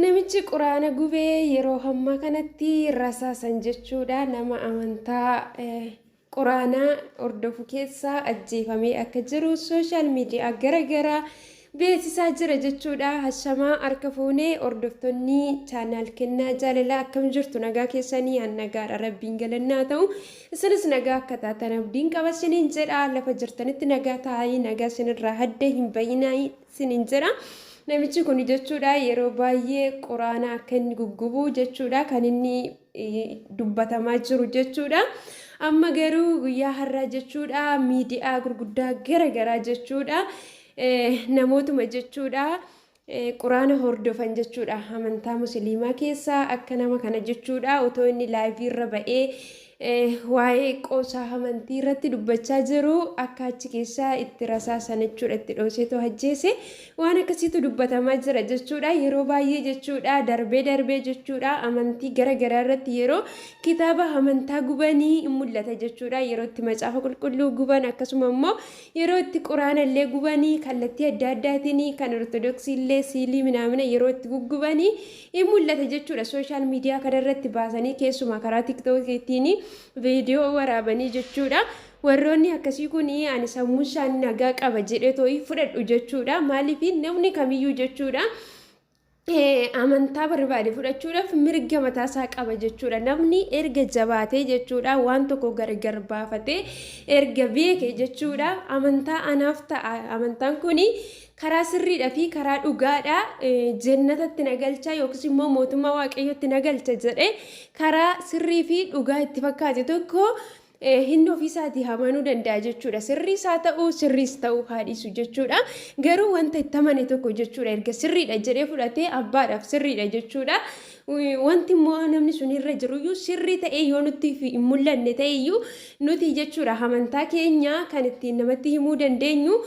Namichi quraana gubee yeroo hammaa kanatti rasaasan jechuudha nama amantaa quraanaa hordofu keessaa ajjeefamee akka jiru sooshaal miidiyaa garaagaraa beeksisaa jira jechuudha. Hashamaa harka fuunee hordoftoonni chaanaal kennaa jaalalaa akkam jirtu nagaa keessanii an nagaadha rabbiin galannaa ta'u isinis nagaa akka taatan abdiin qaba isiniin jedha lafa jirtanitti nagaa taa'ii nagaa isinirraa hadda hin bayinaa isiniin jedha. Namichi kun jechuudha yeroo baay'ee quraana akka inni guggubu jechuudha kan inni dubbatamaa jiru jechuudha. Amma garuu guyyaa har'aa jechuudha miidiyaa gurguddaa gara garaa jechuudha namootuma jechuudha quraana hordofan jechuudha amantaa musliimaa keessaa akka nama kana jechuudha otoo inni laayivii irra ba'ee waa'ee qoosaa amantii irratti dubbachaa jiru akka achi keessaa itti rasaasan jechuudha itti dhooseetu ajjeese waan akkasiitu dubbatamaa jira jechuudha yeroo baay'ee jechuudha darbee darbee jechuudha amantii gara garaa irratti yeroo kitaaba amantaa gubanii in mul'ata jechuudha yeroo itti macaafa qulqulluu guban akkasuma immoo yeroo itti quraana illee gubanii kallattii adda addaatiin kan ortodoksii illee siilii minaamina yeroo itti guggubanii in mul'ata jechuudha sooshaal miidiyaa kanarratti baasanii keessumaa karaa tiktookiitiin viidiyoo waraabanii jechuudha. Warroonni akkasii kun ani sammuu isaanii nagaa qaba jedhee too'ii fudhadhu jechuudha. Maaliif namni kamiyyuu jechuudha. Amantaa barbaade fudhachuudhaaf mirga mataasaa qaba jechuudha. Namni erga jabaatee jechuudha waan tokko gargar baafatee erga beeke jechuudha amantaa anaaf ta'a amantaan kun karaa sirriidha fi karaa dhugaadha jennatatti na galcha yookiis immoo mootummaa waaqayyootti na galcha jedhee karaa sirrii fi dhugaa itti fakkaate tokko inni ofiisaatii amanuu danda'a jechuudha. Sirriis haa ta'u sirriis ta'uu haa dhiisu jechuudha. Garuu wanta itti amane tokko jechuudha erga sirriidha jedhee fudhatee abbaadhaaf sirriidha jechuudha. Wanti immoo namni sun irra jiruyyuu sirrii ta'ee yoo nutti hin mul'anne ta'eyyuu nuti jechuudha amantaa keenya kan ittiin namatti himuu dandeenyu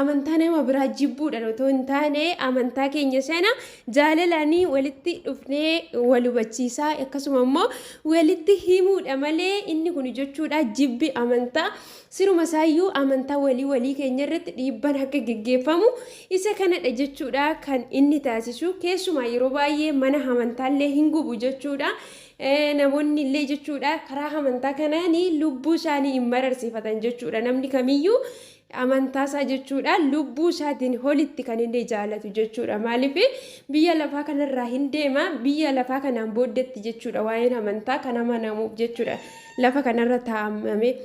amantaa nama biraa jibbuudhaan otoo hin taane amantaa keenya sana jaalalaanii walitti dhufnee wal hubachiisaa akkasuma immoo walitti himuudha malee inni kun jechuudha jibbi amantaa siruma isaayyuu amantaa walii walii keenya irratti dhiibban akka geggeeffamu isa kanadha jechuudha kan inni taasisu keessumaa yeroo baay'ee mana amantaallee hin gubu jechuudha. Namoonni illee jechuudha karaa amantaa kanaan lubbuu isaanii hin mararsiifatan jechuudha namni kamiyyuu amantaa isaa jechuudha lubbuu isaatiin olitti kan inni jaalatu jechuudha maaliif biyya lafaa kanarraa hin deema biyya lafaa kanaan booddetti jechuudha waa'een amantaa kan amanamuuf jechuudha lafa kanarra taa'amame.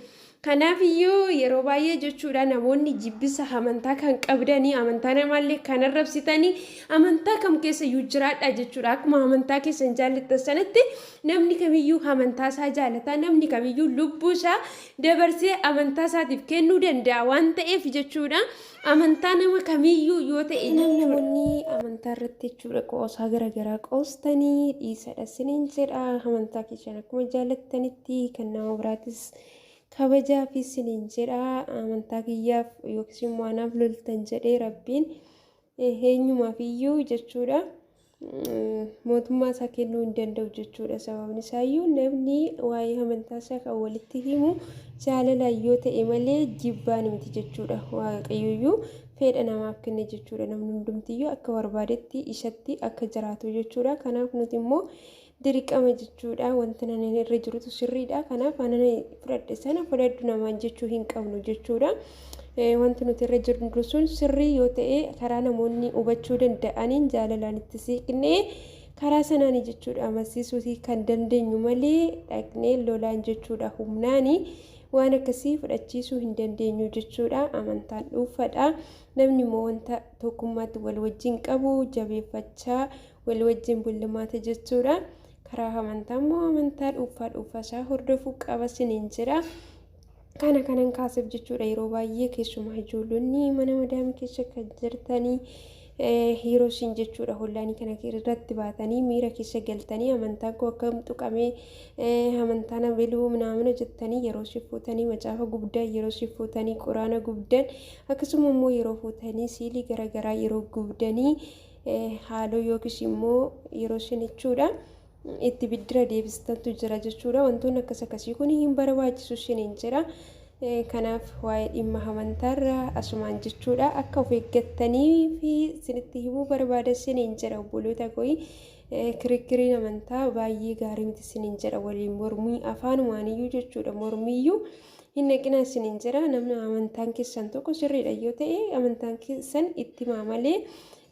Kanaaf iyyuu yeroo baay'ee jechuudha namoonni jibbisa amantaa kan qabdanii amantaa namaallee kan arrabsitanii amantaa kam keessa iyyuu jiraadha jechuudha akkuma amantaa keessan jaallattan sanatti namni kamiyyuu amantaa isaa jaalata namni kamiyyuu lubbuu isaa dabarsee amantaa isaatiif kennuu danda'a waan ta'eef jechuudha amantaa nama kamiyyuu yoo ta'e namoonni amantaa irratti jechuudha qoosaa garaagaraa qoostanii dhiisadha siniin jedha amantaa keessan akkuma jaalattanitti kan nama biraatis kabajaa fi siniin jedha amantaa kiyyaaf yookiis immoo anaaf loltan jedhee rabbiin eenyumaaf iyyuu jechuudha mootummaa isaa kennuu hin danda'u jechuudha. Sababni isaayyuu namni waa'ee amantaa isaa kan walitti himu jaalalaan yoo ta'e malee jibbaan miti jechuudha. Waaqayyoyyuu fedha namaaf kenne jechuudha. Namni hundumtiyyuu akka barbaadetti isatti akka jiraatu jechuudha. Kanaaf nuti immoo dirqama jechuudha. Wanti nani irra jirutu sirriidha. Kanaaf anan fudhadhe sana fudhadhu namaan jechuu hin qabnu jechuudha. Wanti nuti irra jirru sun sirrii yoo ta'e karaa namoonni hubachuu danda'aniin jaalalaan itti siqnee karaa sanaan jechuudha amansiisuutii kan dandeenyu malee dhaqnee lolaan jechuudha humnaani waan akkasii fudhachiisuu hin dandeenyu jechuudha. Amantaan dhuunfadha. Namni immoo wanta tokkummaatti wal wajjin qabu jabeeffachaa wal wajjin bulmaata jechuudha. Karaa amantaa immoo amantaa dhuunfaa dhuunfaa isaa hordofuu qaba siniin jira. Kana kanan kaaseef jechuudha yeroo baay'ee keessumaa ijoollonni mana madaamii keessa kan jirtanii yeroo isin jechuudha hollaanii kana irratti baatanii miira keessa galtanii amantaan koo akkam tuqamee amantaan abeluu minaamina jettanii yeroo isin fuutanii macaafa gubdan yeroo isin fuutanii quraana gubdan akkasuma immoo yeroo fuutanii siilii garaagaraa yeroo gubdanii haaloo yookiis immoo yeroo isin jechuudha itti biddira deebistantu jira jechuudha. Wantoonni akkas akkasii kun hin barbaachisu isiniin jira. Kanaaf waa'ee dhimma amantaarraa asumaan jechuudha akka of eeggattanii fi isinitti himuu barbaada isiniin jedha obboloota koo. Kirikiriin amantaa baay'ee gaarii miti isiniin jedha, waliin mormii afaanumaaniyyuu jechuudha, mormiyyuu hin naqinaa isiniin jedha. Namni amantaan keessan tokko sirriidha yoo ta'e amantaan keessan itti himaa malee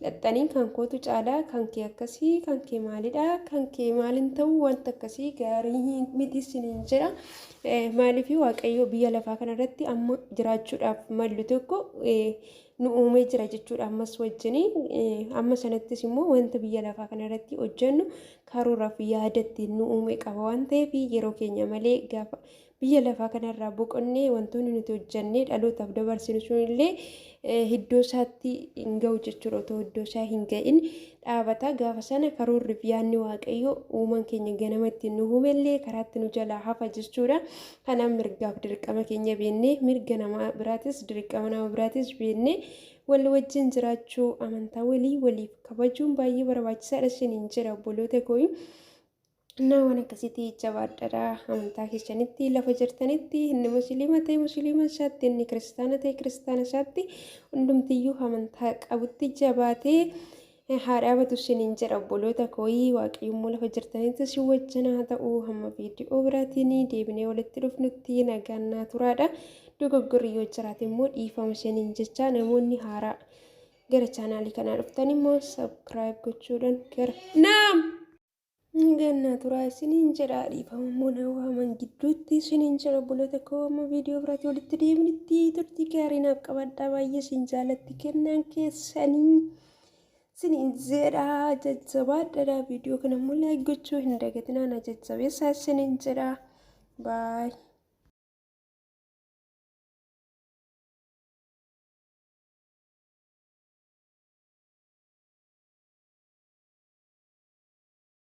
dhaxxanii kan kootu caalaa, kan kee akkasii, kan kee maalidha, kan kee maaliin ta'u, wanta akkasii gaarii miti isiniin jedha. Maaliif Waaqayyo biyya lafaa kanarratti amma jiraachuudhaaf mallu tokko nu uumee jira jechuudha ammas wajjin. Amma sanattis immoo wanta biyya lafaa kanarratti hojjennu karooraaf yaadatti nu uume qaba waan ta'eef, yeroo keenya malee gaafa biyya lafaa kanarraa boqonnee wantoonni nuti hojjennee dhalootaaf dabarsinu sunillee iddoo isaatti hin ga'u jechuudha. Otoo iddoo isaa hin ga'in dhaabata. Gaafa sana karoorri fi yaadni Waaqayyo uuman keenya ganama ittiin nu uumellee karaatti nu jalaa hafa jechuudha. Kanaaf mirgaaf dirqama keenya beennee, mirga nama biraatis dirqama nama biraatis beennee wal wajjin jiraachuu, amantaa walii waliif kabajuun baay'ee barbaachisaadha isiniin jedha obboloota koo. Innaa waan akkasiitti jabaadhaadha amantaa keessanitti lafa jirtanitti, inni musliima ta'e musliima isaatti, inni kiristaana ta'e kiristaana isaatti, hundumtiyyuu amantaa qabutti jabaatee haa dhaabatu isiniin jedha obboloota kooyii. Waaqayyoommoo lafa jirtanitti si wajjin haa ta'u. Hamma viidiyoo biraatiin deebinee walitti dhufnutti nagaan naa turaadha. Dogoggorri yoo jiraate immoo dhiifama isiniin jecha, namoonni haaraa gara chaanaalii kanaa dhuftan immoo subscribe gochuudhaan gara naam gannaa turaa isiniin jedha. Dhiifama immoo na waaman gidduutti isiniin jedha obboloota koo. Amma viidiyoo biraatti walitti deemnitti turtii gaarii naaf qabadhaa, baay'ee isin jaalatti kennaan keessanii isiniin jedha. Jajjabaadha, viidiyoo kana immoo like gochuu hin dagatinaa, na jajjabeessaa isiniin jedha. Baay.